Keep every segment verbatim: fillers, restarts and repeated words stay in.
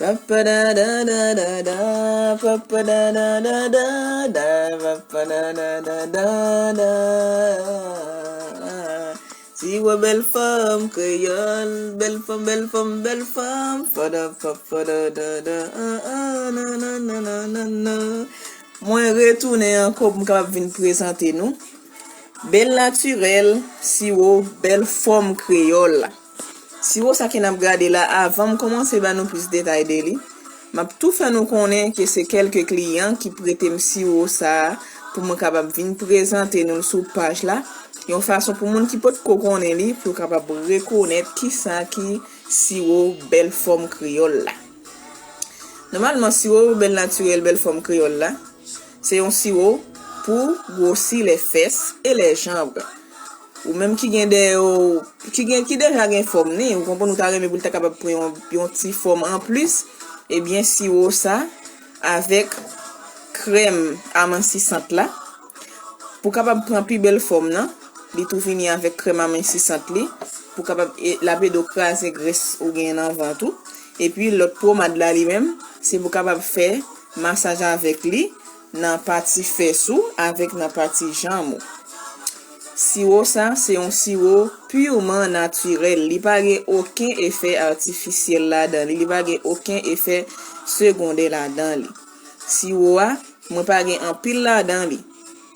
Papa da da da da da, papa da da da da da, papa da da da da da. Siwo bèl fanm kreyòl, bèl fanm, bèl fanm, bèl fanm, fada, fada, da, da, ah, ah, na, na, na, na, na, na. Mwen retounen ankò pou m kapab vin prezante nou Bèl Natirèl, siwo bèl fanm kreyòl la. Siwo sa ke n ap gade la, avan m kòmanse ba nou plis detay de li, m ap tou fè nou konnen ke se kèlke kliyan ki prete m siwo sa a pou mwen kapab vin prezante nou l sou paj la, yon fason pou moun ki potko konnen li, pou yo kapab rekonèt kisa ki siwo bèl fanm kreyòl la. Nòmalman, siwo bèl natirèl, bèl fanm kreyòl la, se yon siwo pou gwosi les fesses et les jambes. Ou menm ki gen dèyè w, ki gen, ki deja gen fòm ni, ou konprann, ou ta renmen pou l ta kapab pran yon, yon ti fòm anplis, ebyen, siwo sa avèk krèm amansisant la, pou kapab pran pi bèl fòm nan, li tou vini avèk krèm amansisant li, pou kapab, e, l ap ede w kraze grès ou gen nan vant ou. Epi lòt pwomad la li menm, se pou kapab fè masaj avèk li nan pati fès ou avèk nan pati janm ou. Siwo sa, se yon siwo piman natirèl. Li pa gen okenn efè atifisyèl ladan li. Li pa gen okenn efè segondè ladan li. Siwo a, mwen pa gen anpil ladan li.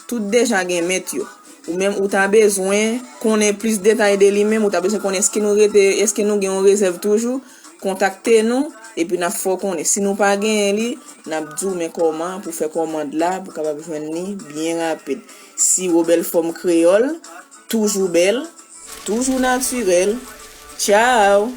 Tout deja gen mèt yo. Ou menm ou ta bezwen konnen plis detay de li menm, ou ta bezwen konnen èske nou rete, èske nou gen yon rezèv toujou, kontakte nou, epi n ap fè w konnen. Si nou pa genyen li, n ap di w men kòman pou fè kòmand la, pou kapab jwenn li byen rapid. Siwo bèl fanm kreyòl, toujou bèl, toujou natirèl. Tchaw!